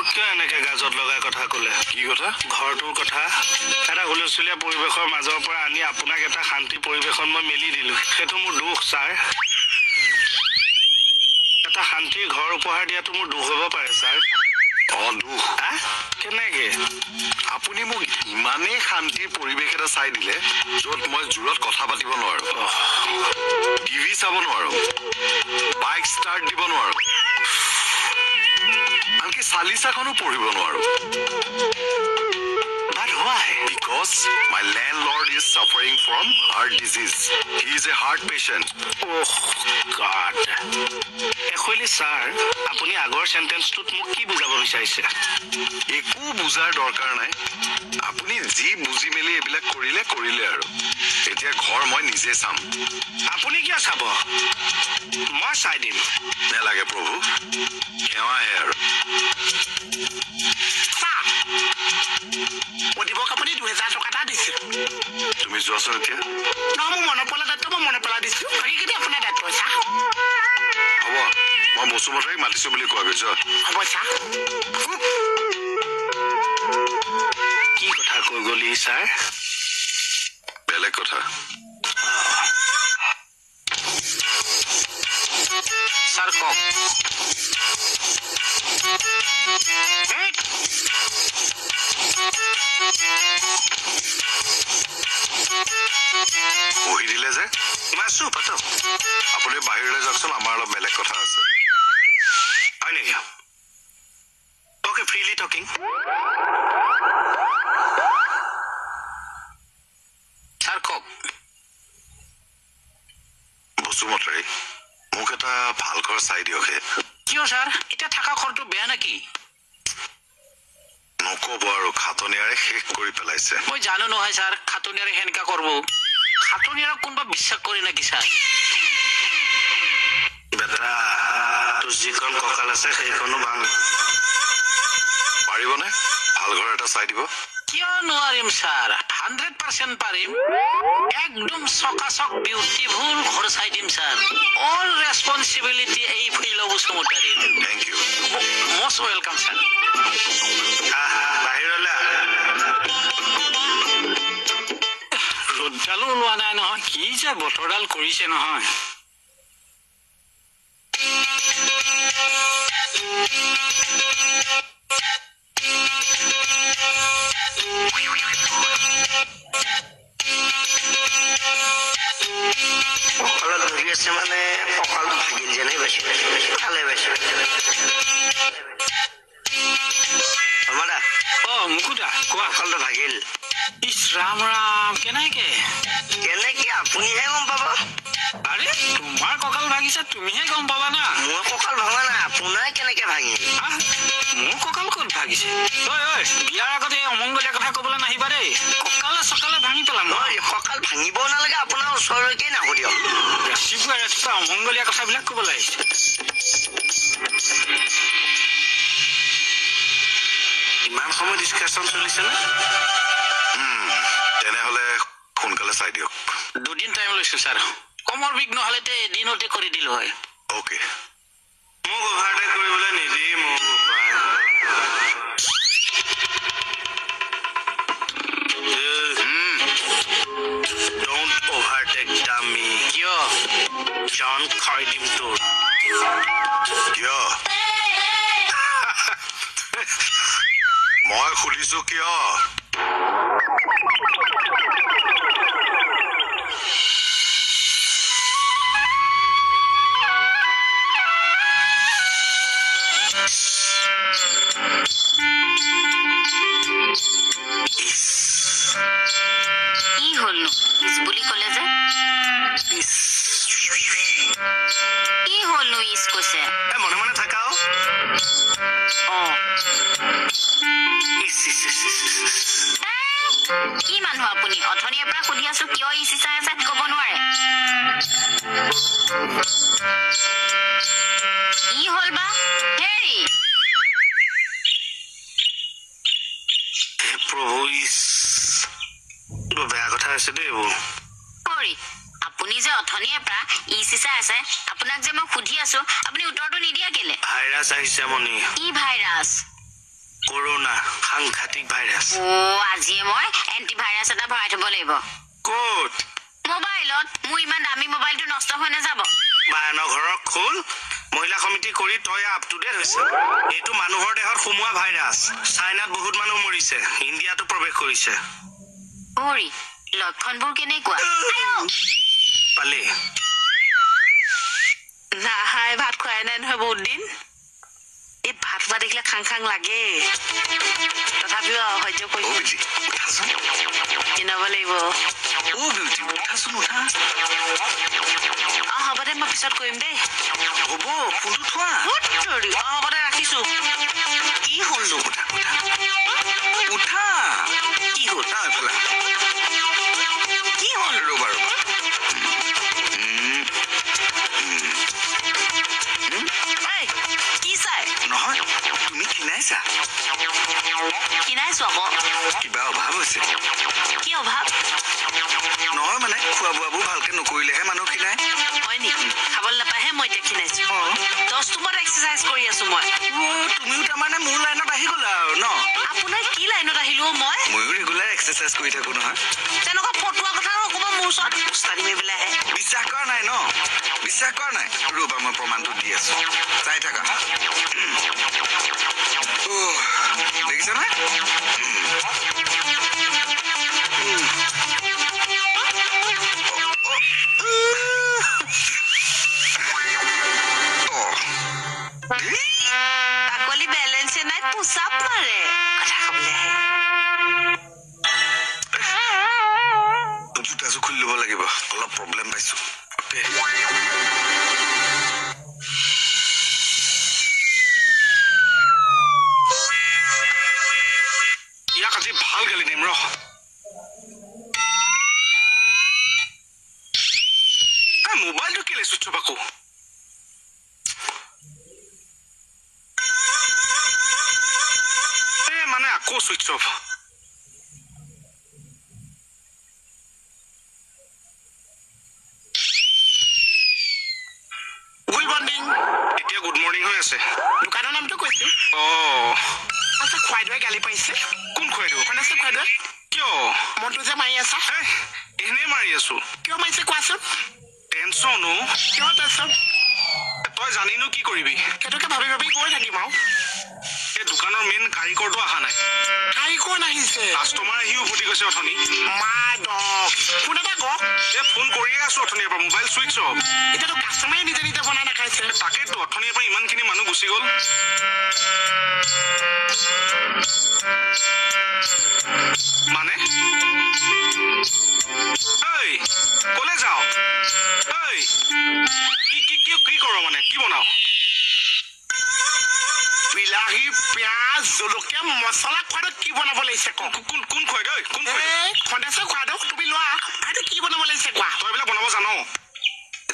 মোক কিয় এনেকে গাজত লগাই কথা ক'লে? কি কথা? ঘৰটোৰ কথা। এটা হুলস্থুলীয়া পৰিৱেশৰ মাজৰ পৰা আনি আপোনাক এটা শান্তি পৰিৱেশত মই মেলি দিলো, সেইটো মোৰ দুখ ছাৰ। এটা শান্তিৰ ঘৰ উপহাৰ দিয়াটো মোৰ দুখ হ'ব পাৰে ছাৰ। অ দুখ? কেনেকে? আপুনি মোক ইমানেই শান্তিৰ পৰিৱেশ এটা চাই দিলে য'ত মই জোৰত কথা পাতিব নোৱাৰো, টিভি চাব নোৱাৰো, বাইক ষ্টাৰ্ট দিব নোৱাৰো, আনকি চালিচাখনো পঢ়িব নোৱাৰো। But why? Because my landlord is suffering from heart disease. He is a heart patient. Oh God. Actually sir, আপুনি আগৰ চেণ্টেন্সটোত মোক কি বুজাব বিচাৰিছে? একো বুজাৰ দৰকাৰ নাই। আপুনি যি বুজি মেলি এইবিলাক কৰিলে কৰিলে আৰু। এতিয়া ঘৰ মই নিজে চাম। আপুনি কিয় চাব? মই চাই দিম। নেলাগে প্ৰভু, সেৱাহে আৰু। অধিবক আপুনি 2000 টকা এটা দিছে। তুমি যোৱাচোন এতিয়া। নহয়, মোৰ মনত পেলা দায়িত্ব, মই মনত পেলাই দিছো। বাকীকেইটা আপোনাৰ দায়িত্ব ছাৰ। হ'ব, মই বসুমতাৰীক মাতিছো বুলি কোৱাগৈ, যোৱা। হ'ব ছাৰ। কি কথা কৈ গ'লি ছাৰ? বেলেগ কথা। ছাৰ কওক। বহি দিলে যে। আছো, পাতক। আপুনি বাহিৰলৈ যাওকচোন, আমাৰ অলপ বেলেগ কথা আছে। হয় নেকি? Okay, freely talking. Sir কওক। বসুমতাৰী, মোক এটা ভাল ঘৰ চাই দিয়কহে। কিয় ছাৰ, এতিয়া থকা ঘৰটো বেয়া নেকি? নকব আৰু, খাটনিয়াৰে শেষ কৰি পেলাইছে। মই জানো নহয় ছাৰ, খাটনিয়াৰে সেনেকা কৰিব। খাটনিয়াৰক কোনোবা বিশ্বাস কৰে নেকি ছাৰ? বেটা, তোৰ যিখন কঁকাল আছে সেইখনো ভাঙ। পাৰিবনে ভাল ঘৰ এটা চাই দিব? কিয় নোৱাৰিম ছাৰ, 100% পাৰিম। একদম চকাচক বিউটিফুল ঘৰ চাই দিম ছাৰ। অল ৰেচপনচিবিলিটি এই ফৈল বসুমতাৰীৰ। Thank you. Most welcome sir. বাহিৰলৈ। ৰ'দডালো ওলোৱা নাই নহয়, কি যে বতৰডাল কৰিছে নহয়। কঁকালত ধৰি আছে মানে কঁকালটো ভাগিল যেনেই পাইছো, ভালে পাইছো। শৰ্মাদা। অ মুকুদা, কোৱা। কঁকালটো ভাগিল। ইছ ৰাম ৰাম, কেনেকে? কেনেকে আপুনিহে গম পাব। আৰে তোমাৰ কঁকাল ভাগিছে, তুমিহে গম পাবা না। মোৰ কঁকাল ভঙা নাই, আপোনাৰ কেনেকে ভাঙিল? মোৰ কঁকাল ক'ত ভাগিছে? ঐ ঐ, বিয়াৰ আগতে এই অমংগলীয়া কথা ক'বলৈ নাহিবা দেই, কঁকালে চকালে ভাঙি পেলাম। কঁকাল ভাঙিবও নালাগে, আপোনাৰ ওচৰলৈকে নাহো দিয়ক। ৰাতিপুৱা ৰাতিপুৱা অমংগলীয়া কথাবিলাক ক'বলৈ আহিছে। ইমান সময় ডিছকাশ্যন চলিছে নে? তেনেহ'লে সোনকালে চাই দিয়ক। দুদিন টাইম লৈছো ছাৰ, কমৰ বিষ নহ'লে এদিনতে কৰি দিলো হয়। অ'কে। মোক অভাৰটেক কৰিবলৈ নিদিয়ে মোক। Don't overtake dummy. কিয়? জান খাই দিম তোৰ। কিয়? মই সুধিছো কিয়? কি হ'লনো ইচ বুলি ক'লে যে? কি হ'লনো ইচ কৈছে? মনে মনে থাকা। অ কি মানুহ আপুনি, অথনিৰ পৰা সুধি আছো কিয় ইচ ইচাই আছে, ক'ব নোৱাৰে? কি হ'ল বা? হেৰি প্ৰভু, ইচ বৰ বেয়া কথা হৈছে দেই এইবোৰ। কৰি আপুনি যে অথনিৰ পৰা ইচ ইচাই আছে, আপোনাক যে মই সুধি আছো আপুনি উত্তৰটো নিদিয়া কেলে? ভাইৰাছ আহিছে মণি। কি ভাইৰাছ? কৰোণা সাংঘাতিক ভাইৰাছ। অ' আজিয়ে মই এণ্টিভাইৰাছ এটা ভৰাই থব লাগিব। ক'ত? মোবাইলত। মোৰ ইমান দামী মোবাইলটো নষ্ট হৈ নাযাব। বায়নৰ ঘৰৰ খোল মহিলা সমিতি কৰি তই আপ টু ডেট হৈছে। এইটো মানুহৰ দেহত সোমোৱা ভাইৰাছ। চাইনাত বহুত মানুহ মৰিছে, ইণ্ডিয়াতো প্ৰৱেশ কৰিছে। হৰি, লক্ষণবোৰ কেনেকুৱা? পালি নাহাই, ভাত খোৱাই নাই নহয় বহুত দিন। এই ভাত খোৱা দেখিলে খাং খাং লাগে, তথাপিও সহ্য কৰিছো। কিনাব লাগিব। অ হ'ব দে, মই পিছত কৰিম দেই। হ'ব, ফোনটো থোৱা। অ হ'ব দে, ৰাখিছো। কি হ'লনো? উঠা। কি হ'ল? এইফালে। কি হ'ল? ৰ'বা ৰ'বা। কি চাই? নহয়, তুমি ক্ষীণাইছা। ক্ষীণাইছো আকৌ। কিবা অভাৱ হৈছে। কি অভাৱ? নহয় মানে খোৱা বোৱাবোৰ ভালকে নকৰিলেহে মানুহ ক্ষীণাই। হয় নেকি? খাবলৈ নাপায়হে মই এতিয়া ক্ষীণাইছো। 10 ৰুমত এক্সাৰচাইজ কৰি আছো মই। তুমিও তাৰমানে মোৰ লাইনত আহি গ'লা আৰু ন? আপোনাৰ কি লাইনত আহিলো মই? ময়ো ৰেগুলাৰ এক্সাৰচাইজ কৰি থাকো নহয়। তেনেকুৱা ফটোৱা কথা নক'ব মোৰ ওচৰত। উস্তাদি মাৰি পেলাই আহে। বিশ্বাস কৰা নাই ন? বিশ্বাস কৰা নাই? ৰ'বা, মই প্ৰমাণটো দি আছো, চাই থাকা। দেখিছা নাই? বাকলি বেলেঞ্চে নাই, পোচাপ মাৰে। কথা ক'বলৈ আহে। জোতাযোৰ খুলি ল'ব লাগিব, অলপ প্ৰব্লেম পাইছো। ইয়াক আজি ভাল গালি দিম ৰহ। মোবাইলটো কেলে চুইচ অফ আকৌ? মানে আকৌ চুইচ অফ। Good morning. এতিয়া গুড মৰ্ণিং হৈ আছে। দোকানৰ নামটো কৈছো। অ আচ্ছা, খুৱাই গালি পাৰিছে। কোন খুৱাই দিব? কোন আছে খুৱাই? কিয় মনটো যে মাৰি আছা? এনেই মাৰি আছো। কিয় মাৰিছে কোৱাচোন? টেনচন। অ কিয় টেনচন? তই জানিনো কি কৰিবি? সেইটোকে ভাবি ভাবি গৈ থাকিম আৰু। এই দোকানৰ মেইন কাৰিকৰটো অহা নাই। কাৰিকৰ নাহিছে? কাষ্টমাৰ আহিও উভতি গৈছে অথনি। মা দক, ফোন এটা কওক। এই ফোন কৰিয়ে আছো অথনিৰ পৰা, মোবাইল চুইচ অফ। এতিয়াতো কাষ্টমাৰে নিজে নিজে বনাই নাখাইছে। তাকেতো, অথনিৰ পৰা ইমানখিনি মানুহ গুচি গ'ল। মানে ঐ কলে যাওঁ? ঐ কি কি কি কি কৰ মানে কি বনাও? বিলাহী, পিঁয়াজ, জলকীয়া, মছলা খোৱাটো কি বনাব লাগিছে কওক? কোন কোন খুৱাই দৈ? কোন খুৱাই? খন্দেশ্বৰ খুৱাই দক। তুমি লোৱা ভাইটো, কি বনাব লাগিছে কোৱা? তই এইবিলাক বনাব জান?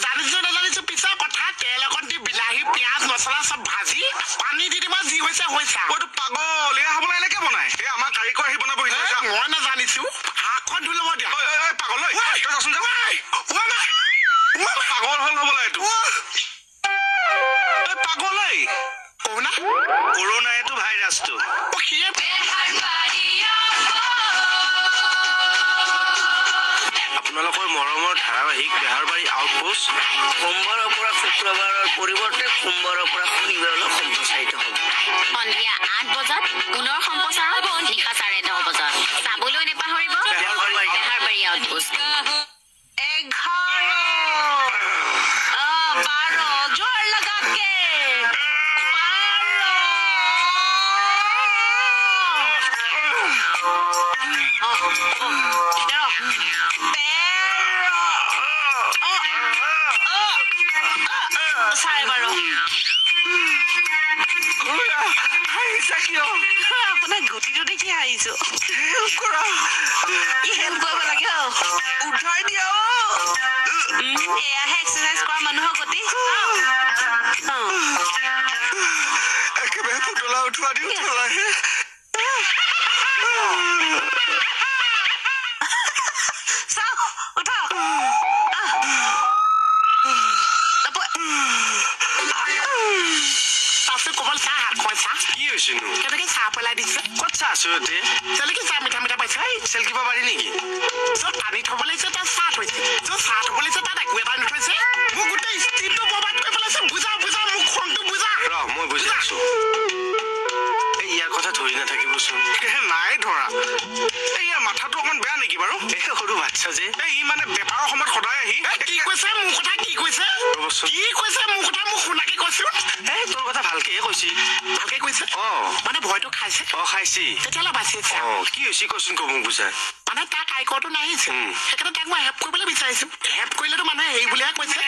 জানিছো নাজানিছো পিছৰ কথা। তেল অকণ দি বিলাহী, পিঁয়াজ, মছলা চব ভাজি পানী দি দিম, যি হৈছে হৈছে। এইটো পাগল, এয়া হ'বলা এনেকে বনাই। এই আমাৰ কাৰিকৰ আহি বনাব। মই নাজানিছো। হাতখন ধুই ল'ব দিয়া। পাগল, তই যাচোন যা। পাগল হ'ল হ'বলা এইটো। পাগল ঐ। কৰোণা? কৰোণা এইটো ভাইৰাছটো। আপোনালোকৰ মৰমৰ ধাৰাবাহিক বেহাৰবাৰী আউটপোষ্ট সোমবাৰৰ পৰা শুক্ৰবাৰৰ পৰিৱৰ্তে সোমবাৰৰ পৰা শনিবাৰলৈ সম্প্ৰচাৰিত হ'ব। সন্ধিয়া 8 বজাত পুনৰ সম্প্ৰচাৰ নিশা 10:30 বজাত। চাবলৈ নেপাহৰিব বেহাৰবাৰী আউটপোষ্ট। 11, 12, জোৰ লগাকে 12, 13। হাঁহিছা কিয়? আপোনাৰ গতিটো দেখি হাঁহিছো। হেল্প কৰা। কি হেল্প কৰিব লাগে? উঠাই দিয়া। এয়াহে এক্সাৰচাইজ কৰা মানুহৰ গতি। একেবাৰে পুতলা উঠোৱা দি উঠলাহে। চাওক, উঠক। চাচো কোমল চাহ হাতখন চাহ কি হৈছেনো? কেনেকে চাহ পেলাই দিছে? ক'ত চাহ আছো ইয়াতে? চেলেকি চাহ মিঠা মিঠা পাইছে। চেলকিব পাৰি নেকি? য'ত পানী থ'ব লাগিছে তাত চাহ থৈছে, য'ত চাহ থ'ব লাগিছে তাত একো এটা নথৈছে। মোক গোটেই স্থিৰটো বৰবাদ কৰি পেলাইছে। বুজা বুজা মোক খংটো বুজা। ৰ মই বুজি আছো। এই ইয়াৰ কথা ধৰি নাথাকিবচোন। নাই ধৰা। এই ইয়াৰ মাথাটো অকণ বেয়া নেকি বাৰু? এই সৰু বাচ্ছা যে। এই ই মানে বেপাৰৰ সময়ত সদায় আহি কি কৈছে মোৰ কথা? কি কৈছে? কি কৈছে মোৰ কথা? মোক শুনাকে কৈছো। এই তোৰ কথা ভালকেহে কৈছি। ভালকে কৈছে? অ মানে ভয়টো খাইছে। অ খাইছি। তেতিয়াহ'লে বাচিছে। অ কি হৈছে কচোন ক মোক বুজাই। মানে তাক আয়কৰটো নাহিছে, সেইকাৰণে তাক মই হেল্প কৰিবলৈ বিচাৰিছো। হেল্প কৰিলেতো মানুহে হেৰি বুলিহে কৈছে।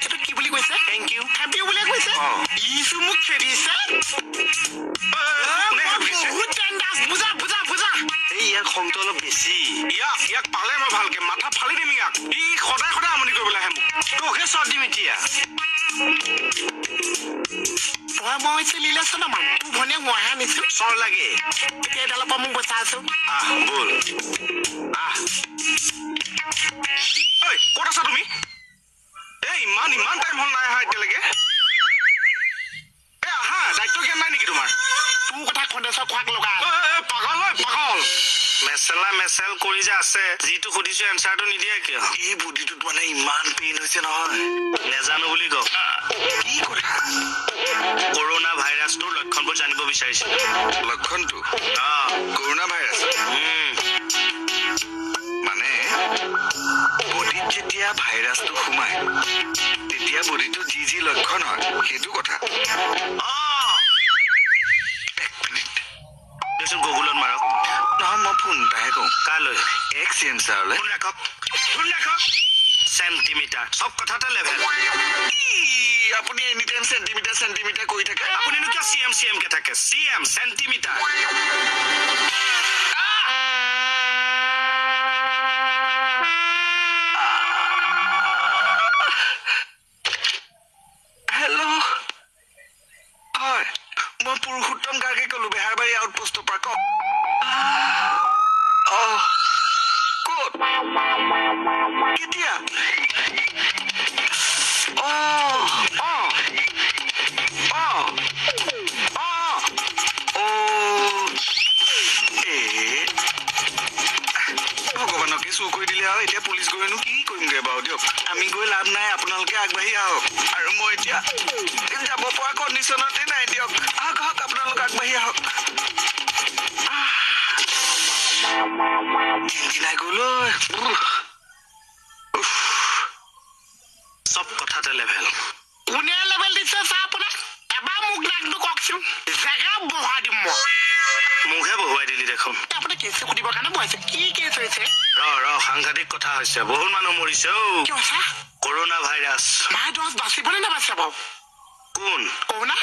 এইটো কি বুলি কৈছে? Thank U. Thank U বুলিয়ে কৈছে। ইচো মোক খেদিছে। বহুত টেণ্ডাছ। বুজা বুজা বুজা। এই ইয়াৰ খংটো অলপ বেছি। ইয়াক ইয়াক পালে মই ভালকে মাথা ফালি দিম ইয়াক। ই সদায় সদায় আমনি কৰিবলৈ আহে মোক। তোকহে চট দিম এতিয়া। তই মই হৈছে লীলাচন মানুহ, তোৰ ভনীয়েক মইহে আনিছো। চৰ লাগে। এতিয়া এডালৰ পৰা মোক বচাই আছো। আহ ব'ল আহ। ঐ ক'ত আছা তুমি? এই ইমান ইমান টাইম হ'ল নাই অহা এতিয়ালৈকে। এ আহা, দায়িত্ব জ্ঞান নাই নেকি তোমাৰ? তোৰ কথা খন্দেশ্বৰ খোৱাক লগা। পাগল হয় পাগল। মেচেলা মেচেল কৰি যে আছে, যিটো সুধিছো এনচাৰটো নিদিয়ে কিয়? এই বডিটোত মানে ইমান পেইন হৈছে নহয়। নেজানো বুলি কওক। কি কথা? কৰোণা ভাইৰাছটোৰ লক্ষণবোৰ জানিব বিচাৰিছো। লক্ষণটো? কৰোণা ভাইৰাছ মানে বডিত যেতিয়া ভাইৰাছটো সোমায় তেতিয়া বডিটো যি যি লক্ষণ হয় সেইটো কথা। এক মিনিট দেচোন গুগলত মাৰক। নহয় মই ফোন এটাহে কওঁ। কালৈ? এক চি এম ছাৰলৈ। ফোন ৰাখক, ফোন ৰাখক। চেণ্টিমিটাৰ চব কথাতে লেভেল। আপুনি এনি টাইম চেণ্টিমিটাৰ চেণ্টিমিটাৰ কৰি থাকে। আপুনিনো কিয় চি এম চি এম কে থাকে? C M centimetre. Hello, হয় মই পুৰুষোত্তম গাৰ্গে ক'লো, বেহাৰবাৰী আউটপোষ্টৰ পৰা। কওক। অ ক'ত? কেতিয়া? অ অ অ অ অ এ ভগৱানকে চুৰ কৰি দিলে আৰু এতিয়া পুলিচ গৈনো কি কৰিমগৈ বাৰু? দিয়ক আমি গৈ লাভ নাই, আপোনালোকে আগবাঢ়ি আহক। আৰু মই এতিয়া যাব পৰা কণ্ডিশ্যনতে নাই। দিয়ক আহক আহক, আপোনালোক আগবাঢ়ি আহক। দিনাই গ'ল। চব কথাতে লেভেল। কোনে লেভেল দিছে ছাৰ আপোনাক? এবাৰ মোক নাকটো কওকচোন, জেগা বঢ়াই দিম মই। মোকহে বহুৱাই দিলি দেখোন। আপুনি কেছ সুধিবৰ কাৰণে বহাইছে। কি কেছ হৈছে? ৰ ৰ সাংঘাতিক কথা হৈছে, বহুত মানুহ মৰিছে। অ কিয় ছাৰ? Corona virus. মায়ে দহ বাচিবনে নাবাচে বাৰু? কোন? কৰোণা?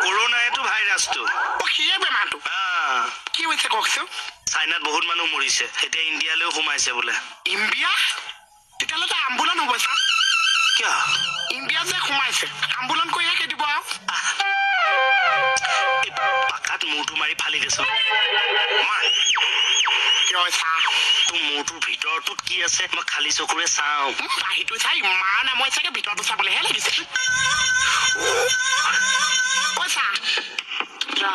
কৰোণা এইটো ভাইৰাছটো। অ সিয়ে বেমাৰটো। কি হৈছে কওকচোন? চাইনাত বহুত মানুহ মৰিছে, এতিয়া ইণ্ডিয়ালৈও সোমাইছে বোলে। ইণ্ডিয়া? তেতিয়াহ'লে তো আম্বুলন হ'ব ছাৰ। কিয়? ইণ্ডিয়াত যে সোমাইছে আম্বুলন কৰিহে খেদিব আৰু। এই পাকাত মূৰটো মাৰি ফালি দেচোন। মাৰ। কিয় ছাৰ? তোৰ মূৰটোৰ ভিতৰটোত কি আছে মই খালী চকুৰে চাওঁ। বাহিৰটো চাই ইমান মই চাগে ভিতৰটো চাবলৈহে লাগিছে। অ ছাৰ। অ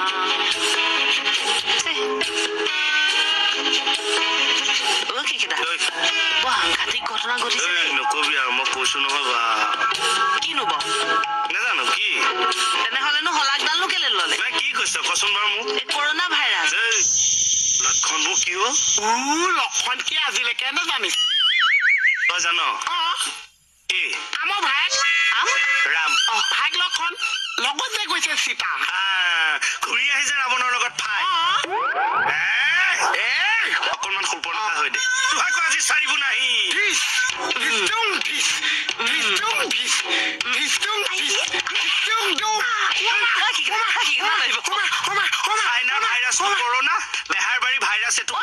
কেইটা বৰ সাংঘাতিক ঘটনা ঘটিছে। নকবি আৰু, মই কৈছো নহয় বা। কিনো বাৰু? নাজানো কি। তেনেহলেনো শলাগডালনো কেলে ললে? কি কৈছ কচোন বাৰু মোক? এই কৰোণা ভাইৰাছ। লক্ষণবোৰ কি অ? লক্ষণ কি আজিলৈকে নাজানিছ? তই জান? অ কি? আমাৰ ভায়েক ৰাম। ভায়েক লক্ষণ লগত যে গৈছে সীতা। ঘূৰি আহিছে ৰাৱণৰ লগত ফাই। অকণমান সুপৰ্ণখা হৈ দে। তোহাকো আজি চাৰিব নাহি। চাইনা ভাইৰাছটো কৰোণা, বেহাৰবাৰী ভাইৰাছ এইটো।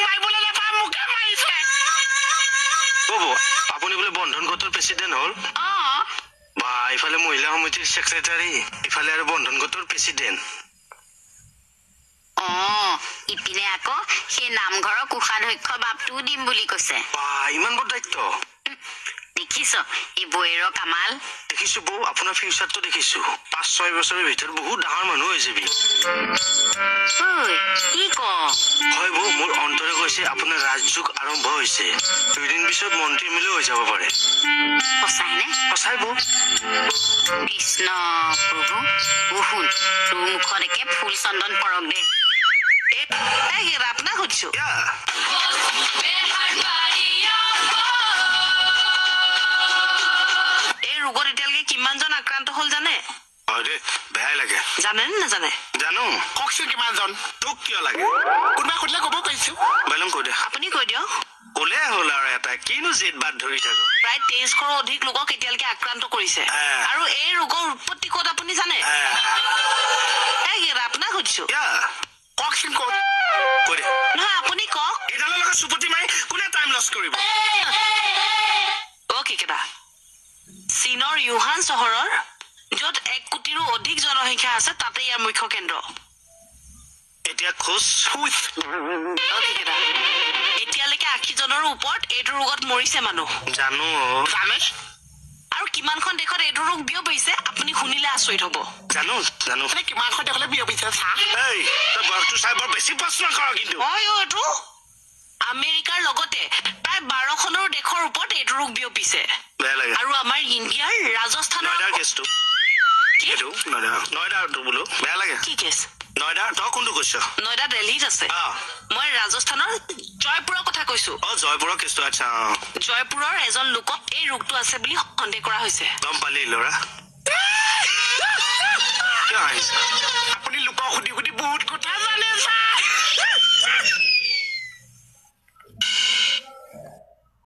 মাৰিবলৈ নাপায়, মোকে মাৰিছে। ক'ব আপুনি বোলে বন্ধন গোটৰ প্ৰেচিডেণ্ট হ'ল? বা ইফালে মহিলা সমিতিৰ ছেক্ৰেটাৰী, ইফালে আৰু বন্ধন গোটৰ প্ৰেচিডেণ্ট। অ ইপিনে আকৌ সেই নামঘৰৰ কোষাধ্যক্ষ বাপটোও দিম বুলি কৈছে। বা ইমান বৰ দায়িত্ব। দেখিছ এই বৈৰৰ কামাল? দেখিছো বৌ, আপোনাৰ ফিউচাৰটো দেখিছো। 5-6 বছৰৰ ভিতৰত বহুত ডাঙৰ মানুহ হৈ যাবি। ঐ কি ক? হয় বৌ, মোৰ অন্তৰে কৈছে আপোনাৰ ৰাজযুগ আৰম্ভ হৈছে। 2 দিন পিছত মন্ত্ৰী এম এল এ হৈ যাব পাৰে। সঁচাই নে? সঁচাই বৌ। কৃষ্ণ প্ৰভু, অ শুন, তোৰ মুখত একে ফুল চন্দন পৰক দেই। এই আপোনাক সুধিছো। ইয়া। এই ৰোগত এতিয়ালৈকে কিমানজন আক্ৰান্ত হ'ল জানে? হয় দেই, বেয়াই লাগে। জানে নে নাজানে? জানো। কওকচোন কিমানজন? তোক কিয় লাগে? কোনোবা সুধিলে ক'ব পাৰিছো। বেলং কৈ দে। আপুনি কৈ দিয়ক। ক'লে হ'ল আৰু, এটা কিনো জেদ বাট ধৰি থাক। প্ৰায় 2300ৰো অধিক লোকক এতিয়ালৈকে আক্ৰান্ত কৰিছে। আৰু এই ৰোগৰ উৎপত্তি ক'ত আপুনি জানে? এই আপোনাক সুধিছো। ইয়া। কওকচোন ক'ত? কৈ দে। নহয়, আপুনি কওক। এইডালৰ লগত চুপতি মাৰি কোনে টাইম লছ কৰিব? অ কেইটা, চীনৰ য়ুহান চহৰৰ, য'ত 1 কোটিৰো অধিক জনসংখ্যা আছে, তাতে ইয়াৰ মুখ্য কেন্দ্ৰ। এতিয়া খোজ। খুচ। অ কেইটা, এতিয়ালৈকে 80 জনৰো ওপৰত এইটো ৰোগত মৰিছে মানুহ। জানো। জানে? আৰু কিমানখন দেশত এইটো ৰোগ বিয়পিছে আপুনি শুনিলে আচৰিত হ'ব। জানো জানো। মানে কিমানখন দেশলৈ বিয়পিছে চা? এই, তই বয়সটো চাই বৰ বেছি প্ৰশ্ন কৰ কিন্তু। হয় অ, এইটো আমেৰিকাৰ লগতে প্ৰায় 12খনৰো দেশৰ ওপৰত এইটো ৰোগ বিয়পিছে। বেয়া লাগে। আৰু আমাৰ ইণ্ডিয়াৰ ৰাজস্থানৰ নয়দাৰ কেছটো। কি? এইটো নয়দা, নয়দাৰটো বোলো বেয়া লাগে। কি কেছ? নয়দা, তই কোনটো কৈছ? নয়দা দিল্লীত আছে। মই ৰাজস্থানৰ জয়পুৰৰ কথা কৈছো। অ, জয়পুৰৰ কেছটো, আচ্ছা, অ। জয়পুৰৰ এজন লোকক এই ৰোগটো আছে বুলি সন্দেহ কৰা হৈছে। গম পালি ল'ৰা, কিয় হাঁহিছ? আপুনি লোকক সুধি সুধি বহুত কথা জানে ছাৰ।